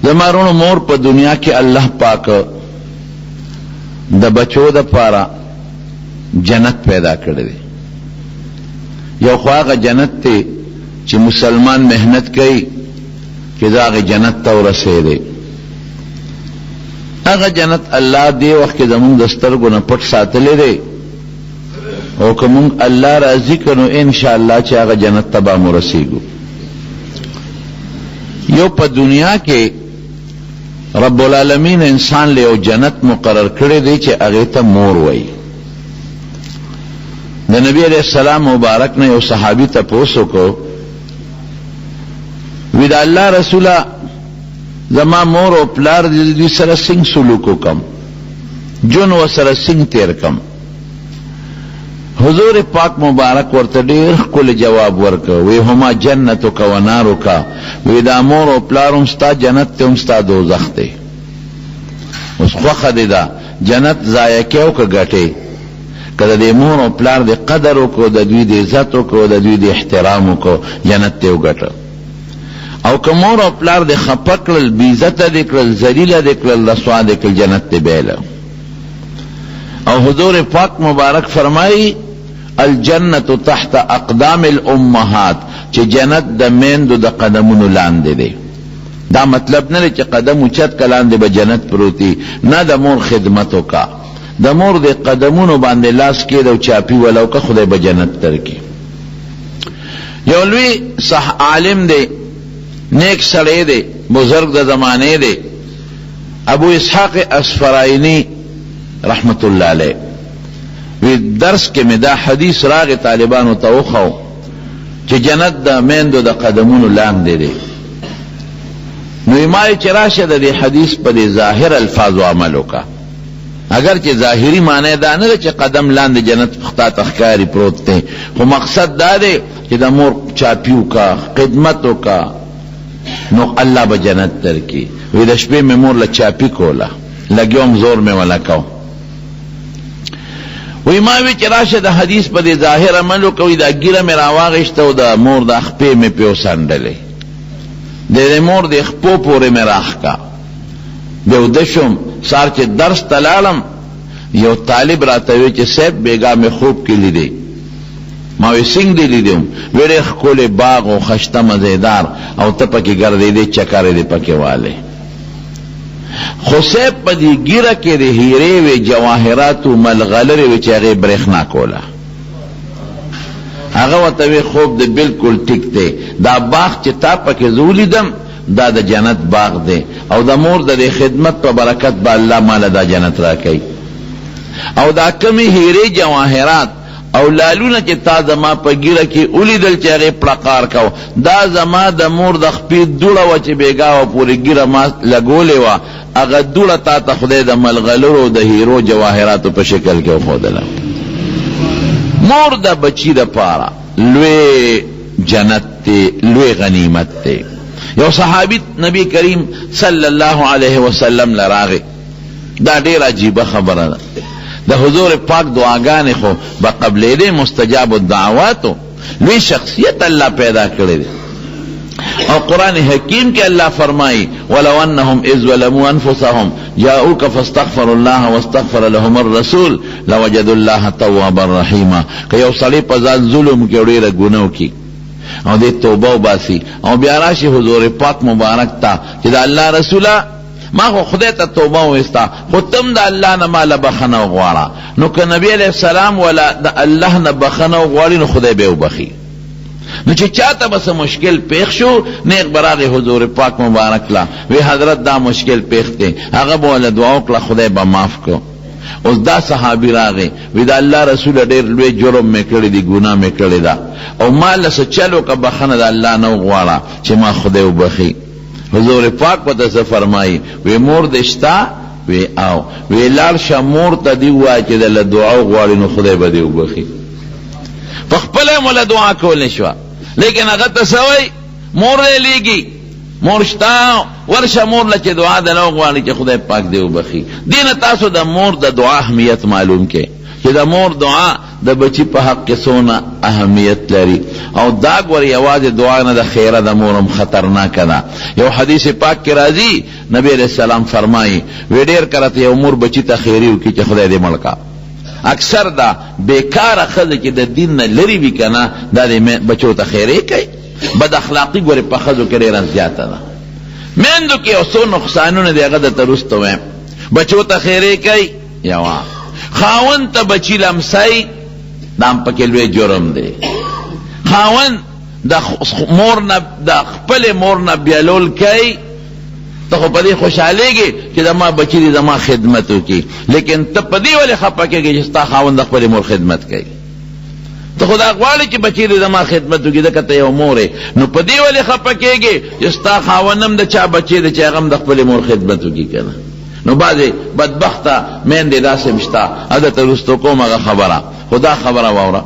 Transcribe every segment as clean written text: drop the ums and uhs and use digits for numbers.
زما وروڼو مور په دنیا کې الله پاک د بچو د پاره جنت پیدا کړی دی. یو خو هغه جنت دی چې مسلمان محنت کوي چې دا هغه جنت ته ورسېدی. هغه جنت الله دې وخت کې زمونږ د سترګو نه پټ ساتلی دی او که مونږ الله راضي کړو نو ان شاء الله چې هغه جنت ته به مو رسېږو. یو په دنیا کې رب العالمین انسان له یو جنت مقرر کړی دی چې هغې ته مور وایي. د نبی علیه السلام مبارک نه یو صحابي تپوس وکړو، وی د الله رسوله زما مور او پلار دې دوی سره څنګه سلوک وکم، ژوند ورسره څنګه تیر کم؟ حضور پاک مبارک ورته ډېر ښکلی جواب ورکړ، وی هما جنتک و نارک، وی دا مور او پلار هم ستا جنت دی هم ستا دوزخ دی. اوس خوښه دې ده جنت ضایع کوې او که ګټې؟ که د دې مور او پلار دې قدر وکړو، د دوی دې عزت وکړو، د دوی دې احترام وکړو، جنت دې وګټه. او که مور او پلار دې خپه کړل، بې عزته دې کړل، ذلیله دې کړل، رسوا دې کړل، جنت دې بایله. او حضور پاک مبارک فرمایي الجنة تحت اقدام الامهات، چې جنت د میندو د قدمونو لاندې دی. دا مطلب نه دی چې قدم اوچت که لاندې به جنت پروت وي، نه، د مور خدمت وکړه، د مور د قدمونو باندې لاس کېږده او چاپي وله وکړه، خدای به جنت درکړي. یو لوی صح عالم دی، نیک سړی دی، بزرګ د زمانې دی، ابو اسحاق اسفراینی رحمت الله علیه وی درس کې مې دا حدیث راغی طالبانو ته وښو چې جنت د میندو د قدمونو لاندې دی. نو ما چې راشه د دې حدیث په دې ظاهر الفاظو عمل وکړه، اګر چې ظاهري معنی دا نه ده چې قدم لاندې جنت تا ته ښکاري پروت دی، خو مقصد دا دی چې د مور چاپي وکړه، خدمت وکړه، نو الله به جنت درکړي. وی د شپې مې مور له چاپي کوله، لګیا وم، زور مې وله کو. وی ما وی چې راشه د حدیث په دې ظاهر عمل وکړه. وی دا ږیره مې راواغېسته او د مور دا خپې مې پرې وڅنډلې، د دې مور د خپو پورې مې راښکه. بیا وده شوم، سهار چې درس ته لاړم یو طالب راته وی چې صاحب بېګا مې خوب کې لیدې. ما وی څنګه دې لیدې وم؟ وی ډېر ښکلی باغ و، خشته مزېدار او ته پکې ګرځېدې، چکرې دې پکې والې. خو صاحب په دې ږیره کې دې هیرې وې، جواهرات وو، ملغلرې وې چې هغې برېښنا کوله. هغه ورته وی خوب دې بلکل ټیک دی، دا باغ چې تا پکې زه ولیدم دا د جنت باغ دی او د مور د دې خدمت په برکت به الله ماله دا جنت راکوي. او دا کومې هیرې، جواهرات او لالونه چې تا زما په ږیره کې ولیدل چې هغې پړقار کاوه، دا زما د مور د خپې دوړه وه چې بېګا وه پورې ږیره ما لګولې وه، هغه دوړه تا ته خدای د ملغلرو او د هیرو جواهراتو په شکل کې وښودله. مور د بچي دپاره لوی جنت دی، لوی غنیمت دی. یو صحابي نبي کریم صلی الله علیه وسلم له راغی. دا ډېره عجیبه خبره ده. د حضور پاک دعاګانې خو به قبلېدې، مستجاب الدعوات و، لوی شخصیت الله پیدا کړی دی. او قرآن حکیم کې الله فرمایي ولو انهم اذ ظلموا انفسهم جاءوک فاستغفروا الله واستغفر لهم الرسول لوجدوا الله توابا رحیما. که یو سړی په ځان ظلم کې ډېره ګناه وکړي او دې توبه وباسي او بیا راشي حضور پاک مبارک ته چې د الله رسوله ما خو خدای ته توبه وویسته خو ته هم د الله نه ماله بخښنه وغواړه. نو که نبی علیه السلام ولا د الله نه بخښنه وغواړي نو خدای به یې وبخښي. نو چې چاته به څه مشکل پېښ شو نېغ به راغی حضور پاک مبارک له وی حضرت دا مشکل پېښ دی، هغه به وله دعا وکړه خدای به معاف کړو. اوس دا صحابي راغی وی د الله رسوله ډېر لوی جرم مې کړی دی، ګناه مې کړې ده او ما له څه چل وکړه بخښنه د الله نه وغواړه چې ما خدای وبخښي. حضور پاک ورته څه فرمايي؟ وی مور دې شته؟ وی او. وی لاړ شه مور ته دې ووایه چې درله دعا وغواړي نو خدای به دې وبخښي. په خپله هم وله دعا کولی شوه لیکن هغه ته څه وایي؟ مور دی لیږي، مور شته، ورشه مور له چې دعا درله وغواړي چې خدای پاک دې وبخښي. دې نه تاسو د مور د دعا اهمیت معلوم کړئ. چې د مور دعا د بچي په حق کې څونه اهمیت لري. او دا ګورې یوازې دعا نه ده، خیره د مور هم خطرناکه ده. یو حدیث پاک کې راځي، نبي علیه السلام فرمایي، وی ډېر کرته یو مور بچي ته خیرې وکړي چې خدای دې مړ کړه. اکثر دا بېکاره ښځې چې د دین نه لرې وي که نه، دا دې بچو ته خیرې کوي. بد اخلاقي ګورې په ښځو کې ډېره زیاته ده. میندو کې یو څو نقصانونه دي، هغه درته وروسته وایم. بچو ته خیرې کوي یوه، خاوند ته بچي لمسوي، دا هم پکې لوی جرم دی. خاوند د مور نه، د خپلې مور نه بیلول کوي، ته خو په دې خوشحالېږې چې زما بچي دې زما خدمت وکړي، لیکن ته په دې ولې خفه کېږې چې ستا خاوند د خپلې مور خدمت کوي؟ ته خو دا غواړې چې بچی دې زما خدمت وکړي، ځکه ته یو مور یې، نو په دې ولې خفه کېږې چې ستا خاوند هم د چا بچی دی چې هغه هم د خپلې مور خدمت وکړي که نه؟ نو بعضې بدبخته میندې داسې هم شته، درته وروسته کوم هغه خبره، خو دا خبره واوره.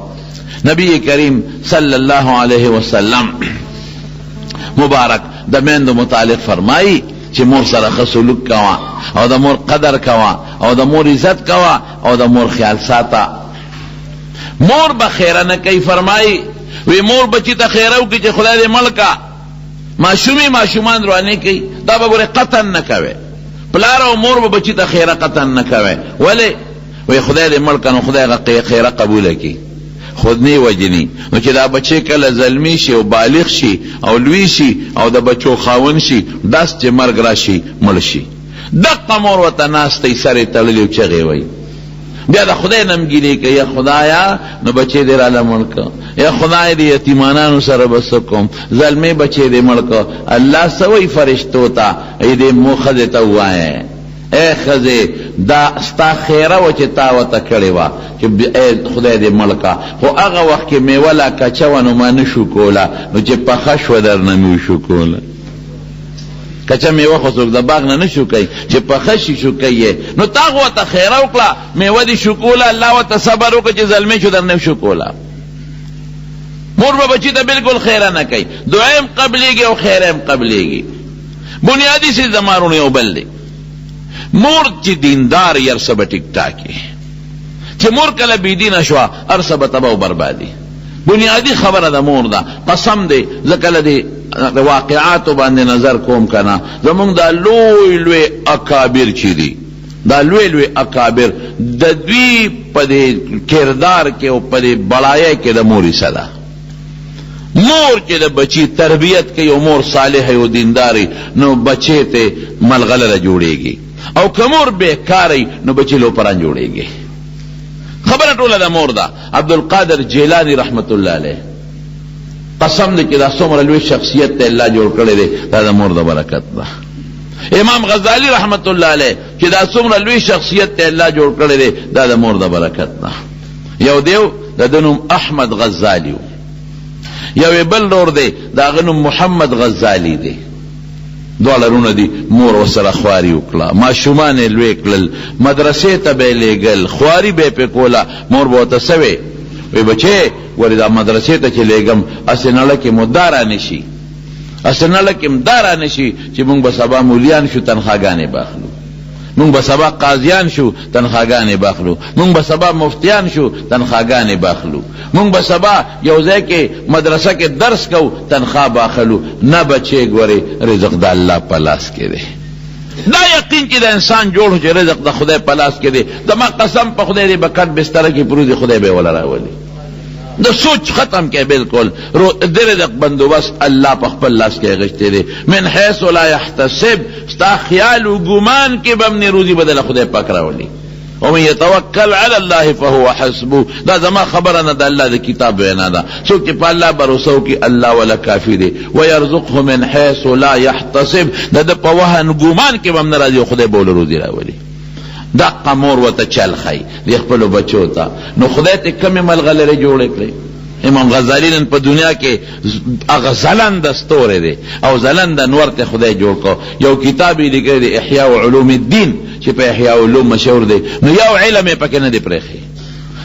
نبی کریم صلی الله علیه وسلم مبارک د میندو متعلق فرمایي چې مور سره ښه سلوک کوه او د مور قدر کوه او د مور عزت کوه او د مور خیال ساته. مور به خیره نه کوي، فرمایي وی مور بچی ته خیره وکړي چې خدای دې مړ کا، ماشومې ماشومان روانې کوي، دا به ګورې قطعا نه کوي. پلار او مور به بچی ته خیره قطعا نه کوي، ولې؟ وی خدای دې مړ که، نو خدای هغه خیره قبوله کړي، خود نه وجني. نو چې دا بچی کله زلمی شي او بالغ شي او لوی شي او د بچو خاوند شي، داس چې مرګ راشي مړ شي، دقه مور ورته ناسته وي، سر یې تړلی او چغې وهي، بیا د خدای نه هم ګیلې کوي، یا خدایا نو بچی دې راله مړ کړ، یا خدای دې یتیمانانو سره به څه کوم، زلمی بچی دې مړ کړ. الله څه وایي فرشتو ته؟ ای دې مو ښځې ته ووایه، ای ښځې دا ستا خیره وه چې تا ورته کړې وه چې ای خدای دې مړ کړه، خو هغه وخت کې میوه لا کچه وه نو ما نه شو کوله، نو چې پخه شوه درنه مې وشو کوله. کچه میوه خو څوک د باغ نه نه شوکوي، چې پخه شي شوکوي یې. نو تا خو ورته خیره وکړه، میوه دې شوکوله، الله ورته صبر وکړ چې زلمی شو درنه شوکوله. مور به بچي ته بالکل خیره نه کوي، دعا هم قبلېږي او خیره هم قبلېږي. بنیادي څیز زما وروڼو یو بل دی، مور چې دیندار یې هر څه به ټیک ټاک وي، چې مور کله بې دینه شوه هر څه به تباه او بربادي. بنیادي خبره د مور ده. قسم دی زه کله دې واقعاتو باندې نظر کوم که نه، زمونږ دا لوی لوی اکابر چې دي، دا لوی لوی اکابر د دوی په دې کردار کې او په دې بړایۍ کې د مور حصه ده. مور چې د بچي تربیت کوي او مور صالح او دیندار نو بچی ته ملغلره جوړیږي، او که مور بېکاره وي نو بچی لوپران جوړیږي. خبره ټوله د مور ده. عبدالقادر جیلانی رحمت الله علیه، قسم دی چې دا څومره لوی شخصیت ته الله جوړ کړی دی، دا د مور د برکت ده. امام غزالی رحمت الله علیه چې دا څومره لوی شخصیت ته الله جوړ کړی دی، دا د مور د برکت ده. یو دیو د ده نوم احمد غزالی و، یو یې بل ورور دی د هغه نوم محمد غزالی دی. دواړه وروڼه دي، مور ورسره خواري وکړه، ماشومان یې لوی کړل، مدرسې ته به یې لېږل، خواري به یې پرې کوله. مور به ورته څه وې؟ وایي بچې ګورې دا مدرسې ته چې لېږم هسې نړه کې مو دا رانه شي، هسې نړه کې هم دا رانه شي چې موږ به سبا مولیان شو تنخواګانې به اخلو، موږ به سبا قاضیان شو تنخواګانې به اخلو، موږ به سبا مفتیان شو تنخواګانې به اخلو، موږ به سبا یو ځای کې مدرسه کې درس کوو تنخوا به اخلو. نه بچې ګورې رزق د الله په لاس کې دی. دا یقین چې د انسان جوړ شو چې رزق د خدای په لاس کې دی، زما قسم په خدای دی به کټ بستره کې پروت وي خدای به یې وله راولي. د سوچ ختم کې بالکل، د رزق بندوبست الله په خپل لاس کې اخیستی دی، من حیث لا یحتسب، ستا خیال او ګمان کې به هم نه روزي به دله خدای پاک راولي. ومن یتوکل علی الله فهو حسبه، دا زما خبره نه ده، الله د کتاب وینا ده. څوک چې په الله باروسه وکړي الله وله کافي دی. ویرزقه من حیث لا یحتسب، د ده په وهن ګمان کې به هم نه راځي او خدای به وله روزي راولي. دقه مور ورته چل ښایي دې خپلو بچو ته، نو خدای ته کومې ملغلرې جوړې کړې. امام غزالي نن په دنیا کې هغه ځلنده ستوری دی او ځلنده نور ته خدای جوړ کړ. یو کتاب یې لیکلی دی احیاء علوم الدین چې په احیاء علوم مشهور دی، نو یو علم یې پکې نه دی پرېښی.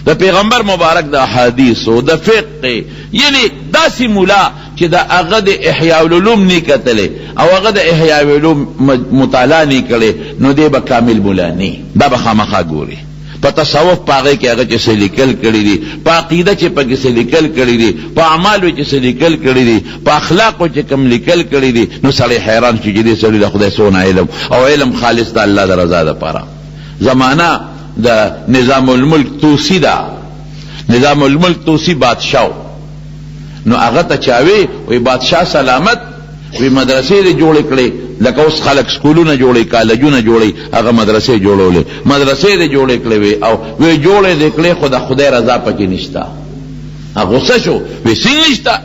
د پیغمبر مبارک د احادیثو د فقه، یعنی داسې ملا چې د هغه د احیاء العلوم نه کتلی او هغه د احیاء العلوم مطالعه نه کړې، نو دی به کامل ملا نه، دا به خامخا ګوري. په تصوف په هغې کې هغه چې څه لیکل کړي دي، په عقیده چې پکې څه لیکل کړي دي، په اعمالو چې څه لیکل کړي دي، په اخلاقو چې کوم لیکل کړي دي، نو سړی حیران شي چې دې سړي د خدای څونه علم او علم خالص د الله د رضا دپاره. زمانه د نظام الملک طوسي ده، نظام الملک طوسي بادشاه و، نو هغه ته چا وی، وی بادشاه سلامت، وی مدرسې دې جوړې کړې، لکه اوس خلک سکولونه جوړوي، کالجونه جوړوي، هغه مدرسې جوړولې، مدرسې دې جوړې کړې وې او وی جوړې دې کړې خو د خدای رضا پکې نشته. غوسه شو، وی څنګه نشته؟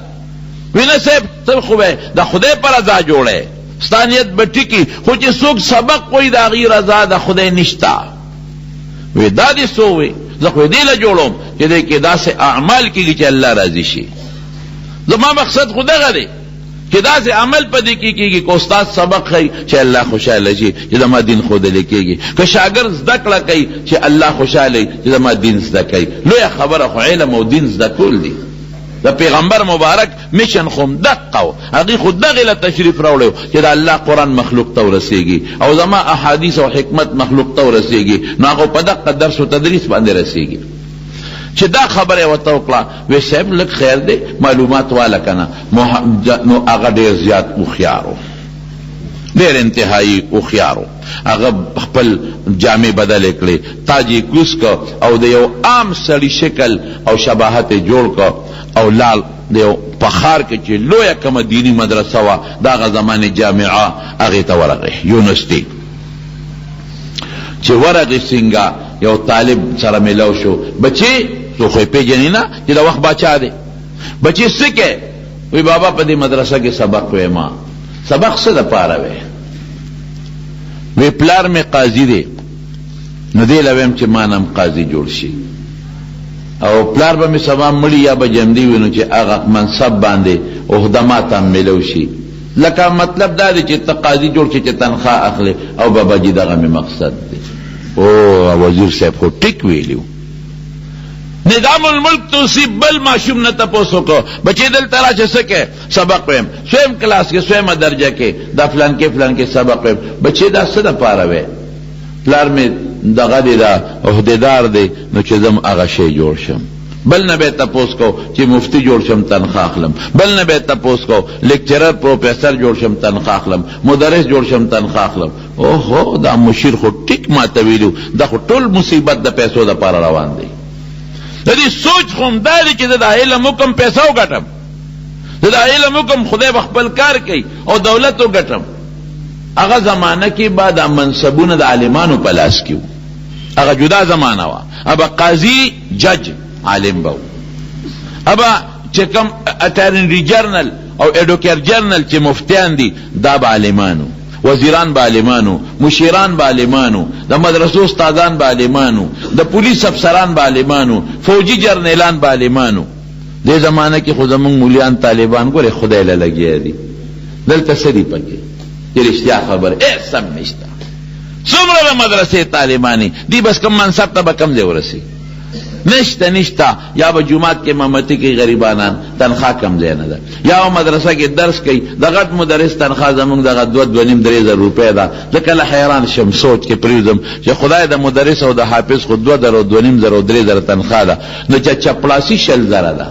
وی نه صاحب ته خو به د خدای په رضا جوړې، ستا نیت به ټیکي، خو چې څوک سبق وایي د هغوی رضا د خدای نشته. وی دا دې څه ووی، زه خو یې دې له جوړوم چې دې کې داسې اعمال کېږي چې الله راضي شي، زما مقصد خو دغه دی چې داسې عمل په دې کې کېږي، که استاد سبق ښیي چې الله خوشحاله شي چې زما دین ښودل کېږي، که شاګرد زده کړه کوي چې الله خوشحاله وي چې زما دین زده کوي. لویه خبره خو علم او دین زده کول دي. د پیغمبر مبارک مشن خو هم دقه و، هغوی خو دغې له تشریف راوړی و چې د الله قرآن مخلوق ته ورسېږي او زما احادیث او حکمت مخلوق ته ورسېږي، نو هغه په دقه درس و تدریس باندې رسېږي. چې دا خبره یې ورته وکړه، وی صاحب لږ خیر دی معلومات واله که نه، نو هغه ډېر زیات هوښیار و، ډېر انتهایي هوښیار و. هغه خپل جامې بدلې کړې، تاج یې کوز کړ او د یو عام سړي شکل او شباهت یې جوړ کړ او لاړ د یو په ښار کې چې لویه کومه دیني مدرسه وه د هغه زمانې جامعه هغې ته ورغی، یونیورسټي. چې ورغی څنګه یو طالب سره ملو شو، بچې څوک خو یې پېژني نه چې د وخت باچا دی، بچې څه کوې؟ وی بابا په دې مدرسه کې سبق وایم. سبق څه دپاره وې؟ وی پلار مې قاضي دی نو دې له وایم چې ما نه هم قاضي جوړ شي، او پلار به مې سبا مړي یا به ژوندی وي، نو چې هغه منصب باندې عهده ما ته هم میلو شي. لکه مطلب دا دی چې ته قاضي جوړ شې چې تنخوا اخلې، او بابا جي دغه مې مقصد دی. او وزیر صاحب خو ټیک ویلي وو. نظام الملک توسی بل ماشوم نه تپوس وکړو، بچې دلته راشه څه کوې؟ سبق ویم، څویم کلاس کې څویمه درجه کې دا فلانکې فلانکې سبق ویم. بچې دا څه دپاره وې؟ پلار مې دغه دی دا عهدیدار دی نو چې زه هم هغه شی جوړ شم. بل نه به یې تپوس کو چې مفتي جوړ شم تنخوا اخلم، بل نه به یې تپوس کو لیکچرر پروفیسر جوړ شم تنخوا اخلم، مدرس جوړ شم تنخوا اخلم. اوهو دا مشیر خو ټیک ماته ویلي وو، دا خو ټول مصیبت د پیسو دپاره روان دی. د دې سوچ خو همدا دی چې زه دا علم وکړم پیسه وګټم، زه دا علم وکړم خدای به خپل کار کوي او دولت وګټم. هغه زمانه کې به دا منصبونه د عالمانو په لاس کې وو، هغه جدا زمانه وه. ابا قاضي جج عالم به وو، ابا چې کوم اټارني جنرل او ایډوکیټ جنرل چې مفتیان دي دا به عالمان وو، وزیران به عالمان وو، مشیران به عالمان وو، د مدرسو استادان به عالمان وو، د پولیس افسران به عالمان وو، فوجي جرنیلان به عالمان وو. دې زمانه کې خو زمونږ مولیان طالبان ګورې خدای له لګیا دي، دلته څه دي پکې چې رښتیا خبره هېڅ هم نشته. څومره د مدرسې طالبان دي بس کوم منصب ته به کوم ځای ورسي؟ نشته نشته. یا به جومات کې امامتي کوي غریبانان، تنخوا کم ځای نه ده، یا به مدرسه کې درس کوي، د غټ مدرس تنخوا زمونږ دغه دوه دوه نیم درې زره روپۍ ده. زه کله حیران شم، سوچ کې پرېوځم چې خدای د مدرس او د حافظ خو 2000 او 2500 او 3000 تنخوا ده، نو چې چپړاسي 20 زره ده،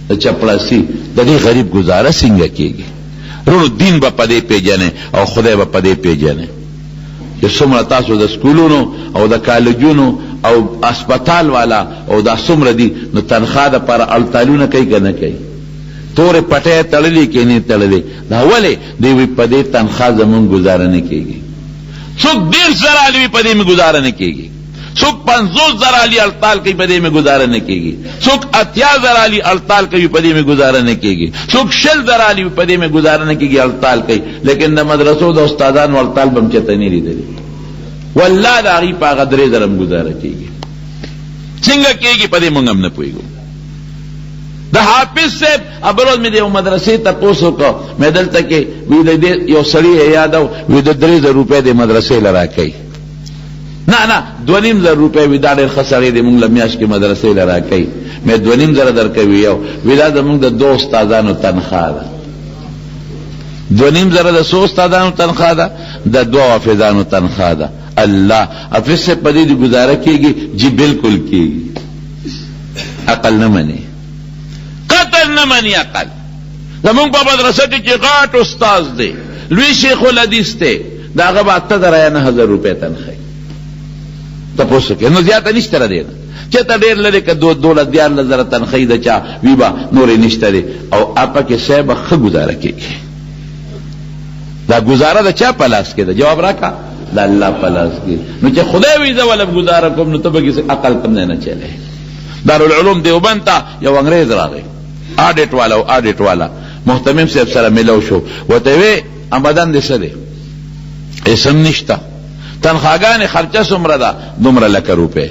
د چپړاسي د دې غریب ګزاره څنګه کېږي؟ وروڼو دین به په دې پېژنې او خدای به په دې پېژنې چې څومره تاسو د سکولونو او د کالجونو او هسپتال والا او دا څومره دي، نو تنخوا دپاره اړتالونه کوي که نه کوي؟ تورې پټۍ تړلې که نه تړلې؟ دا ولې؟ دوی وایي په دې تنخوا زمونږ ګزاره نه کېږي. څوک 30 زره الي وي په دې مې ګزاره نه کېږي، څوک 50 زره الي اړتال کوي په دې مې ګزاره نه کېږي، څوک 80 زره الي اړتال کوي په دې مې ګزاره نه کېږي، څوک 20 زره الي په دې مې ګزاره نه کېږي اړتال کوي. لیکن د مدرسو د استادانو اړتال به هم چېرته نه لیدلی، والله د هغوی په هغه 3000 هم ګزاره کېږي. څنګه کېږي په دې مونږ هم نه پوهېږو. د حافظ صاحب بل ورځ مې د یو مدرسې تپوس وکړ، مې دلته کې وی د دې یو سړي یې یادو، وی د 3000 روپۍ د مدرسې له راکوي، نه نه 2500 روپۍ، وی دا ډېر ښه سړی دی مونږ له میاشت کې مدرسې له راکوي. مې 2500 درکوي یو، وی دا زمونږ د دوو استادانو تنخوا ده. 2500 د څو استادانو تنخوا ده؟ د دوو حافظانو تنخوا ده. الله حافظ صاحب په دې دې ګزاره کېږي؟ جی بالکل کېږي. عقل نه مني، قطعا نه مني عقل. زمونږ په مدرسه کې چې غاټ استاد دی، لوی شیخ الحدیث دی، د هغه به 8000 یا 9000 روپۍ تنخوا وي. تپوس وکړئ نو زیاته نشته له دې نه، چېرته ډېر لرې که 12 13 زره تنخوا د چا وي به نورې نشته دی. او اپه کې صاحب ښه ګزاره کېږي. دا ګزاره د چا په لاس کې ده؟ جواب راکړه، د الله په لاس کې. نو چې خدای وي زه ولم ګزاره کوم، نو ته به کې عقل کوم ځای نه چلې. دارالعلوم دیوبند ته یو انګرېز راغی، آډیټ والا و، آډیټ والا مهتمم صاحب سره ملو شو، ورته یې وی آمدن دې څه دی؟ هېڅ هم نشته. تنخواګانې خرچه څومره ده؟ دومره لکه روپۍ.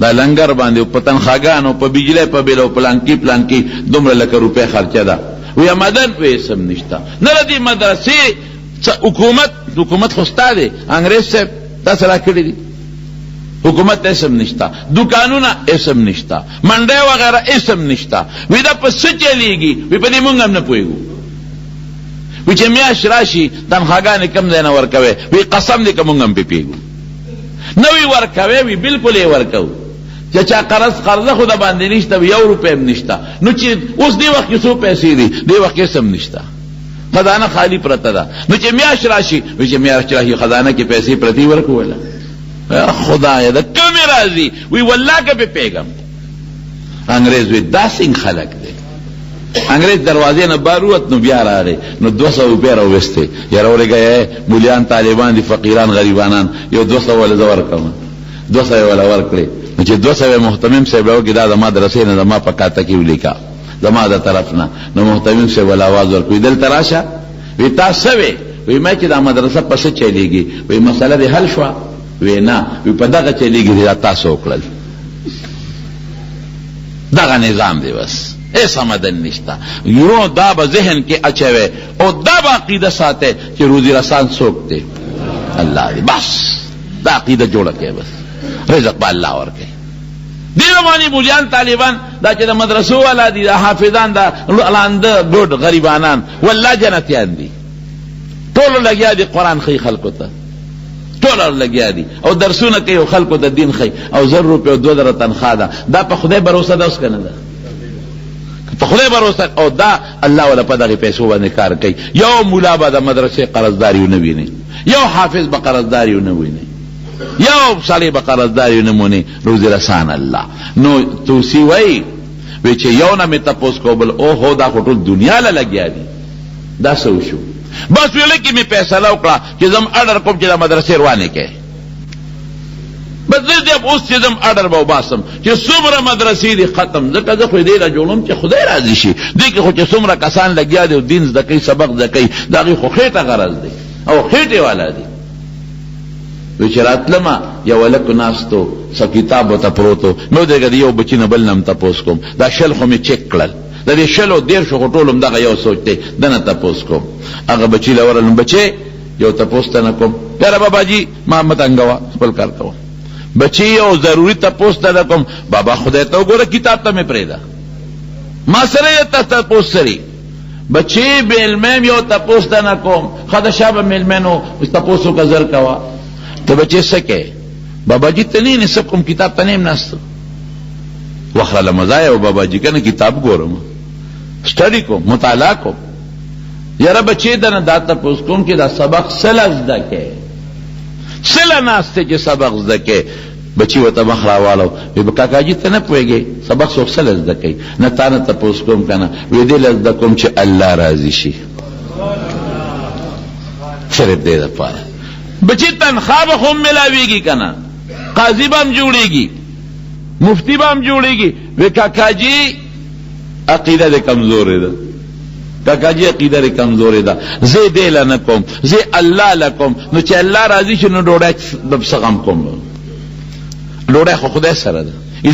دا لنګر باندې په تنخواګانو، په بجلی په بل او پلانکي پلانکي دومره لکه روپۍ خرچه ده. وی آمدن؟ وی هېڅ هم نشته. نه د دې مدرسې څه حکومت، حکومت خو ستا دی انګرېز صاحب، تا څه راکړي دي؟ حکومت هېڅ هم نشته، دوکانونه هېڅ هم نشته، منډی وغیره هېڅ هم نشته. وی دا په څه چلېږي؟ وی په دې مونږ هم نه پوهېږو. وی چې میاشت راشي تنخواګانې کوم ځای نه ورکوي؟ وی قسم دی که مونږ هم پرې پوهېږو نه. وی ورکوي؟ وی بالکل یې ورکوو. چې چا قرض قرضه خو د باندې نشته، وی یو روپۍ هم نشته. نو چې اوس دې وخت کې څو پیسې دي؟ دې وخت کې هېڅ هم نشته، خزانه خالی پرته ده. نو چې میاشت راشي، وی چې میاشت راشي خزانه کې پیسې پرتې ورکوله. خدایه د کومې راځي؟ وی والله که پرې پوهېږم. انګرېز وی دا څنګه خلک دی؟ انګرېز دروازې نه بار ووت، نو بیا راغی، نو 200 روپۍ راوویستې. یاره ورېږه یې، مولیان طالبان دي، فقیران غریبانان، یو 200 وله زه ورکړم. 200 یې وله ورکړې. نو چې 200 یې مهتمم صاحب له ورکړې، دا زما د رسۍ نه زما په کاته کې ولیکه زما د طرف نه. نو مهتمم صاحب وله اواز ورکړ، وی دلته راشه. وی تا څه وې؟ وی ما چې دا مدرسه په څه چلېږي؟ وی مسله دې حل شوه؟ وی نه. وی په دغه چلېږي چې دا تاسو وکړل، دغه نظام دی، بس هېڅ آمدن نشته. یو دا به ذهن کې اچوي او دا به عقیده ساتي چې روزي رسان څوک دی؟ الله دی. بس دا عقیده جوړه کړئ، بس رزق به الله ورکوي. دې زمانې مولیان طالبان دا چې د مدرسو والا دي، دا حافظان، دا ړانده ګوډ غریبانان، والله جنتیان دي. ټولو لګیا دي قرآن ښیي خلکو ته، ټول لګیا دي او درسونه کوي او خلکو ته دین ښیي. او 1000 روپۍ او 2000 تنخوا ده. دا په خدای باروسه ده اوس که نه ده؟ په خدای باروسه او دا الله ولا په دغې پیسو باندې کار کوي. یو مولا به د مدرسې قرضداري ونه ویني، یو حافظ به قرضداري ونه ویني، یو سړی به قرضداري ونه موني. روزي رسان الله. نو توسی وایي وی چې یو نه مې تپوس کو بل، اوهو دا خو ټول دنیا له لګیا دي، دا څه وشو؟ بس ویل کې مې فیصله وکړه چې زم اډر کوم چې دا مدرسې روانې کړي. بس زه دې اوس چې زم اډر به وباسم چې څومره مدرسې دي ختم، ځکه زه خو یې دې له جوړوم چې خدای راضي شي. دې کې خو چې څومره کسان لګیا دي او دین زده کوي، سبق زده کوي، د هغوی خو خېټه غرض دی او خېټې والا دي. وی چې راتلمه یو هلک ناست و، څه کتاب ورته پروت و. مې ودرېږه د یو بچي نه بل نه هم تپوس کوم. دا 20 خو مې چک کړل، د دې 20 او 30 خو ټول همدغه یو سوچ دی، ده نه تپوس کوم. هغه بچي له ورغلم، بچې یو تپوس ته نه کوم. یاره بابا جي ما مه تنګوه، خپل کار کوه. بچي یو ضروري تپوس ته نه کوم. بابا خدای ته وګوره، کتاب ته مې پرېږده، ما سره یې تپوس سري. بچي مېلمه یم، یو تپوس ته نه کوم. ښه د شا به مېلمه نو تپوس وکړه، زر کوه. ته بچې څه کوې؟ بابا جي ته نه یې څه کوم، کتاب ته نه یم ناست. وخت راله مزه یې بابا جي که نه کتاب ګورم، سټډي کوم، مطالعه کوم. یاره بچې درنه دا تپوس کوم چې دا سبق څه له زده کوې، څه له ناست یې چې سبق زده کوې؟ بچي ورته مخ راواړو، وی کاکا جي ته نه پوهېږې سبق څوک څه له زده کوي؟ نه تا نه تپوس کوم که نه. وی دې له زده کوم چې الله راضي شي، صرف دې دپاره. بچي تنخوا به خو هم ملاویږي که نه، قاضي به هم جوړیږي، مفتی به هم جوړیږي. وی کاکا جي عقیده دې کمزورې ده، کاکا جي عقیده دې کمزورې ده، زه دې له نه کوم، زه الله له کوم. نو چې الله راضي شي نو ډوډۍ د څه غم کوم، ډوډۍ خو خدای سره ده.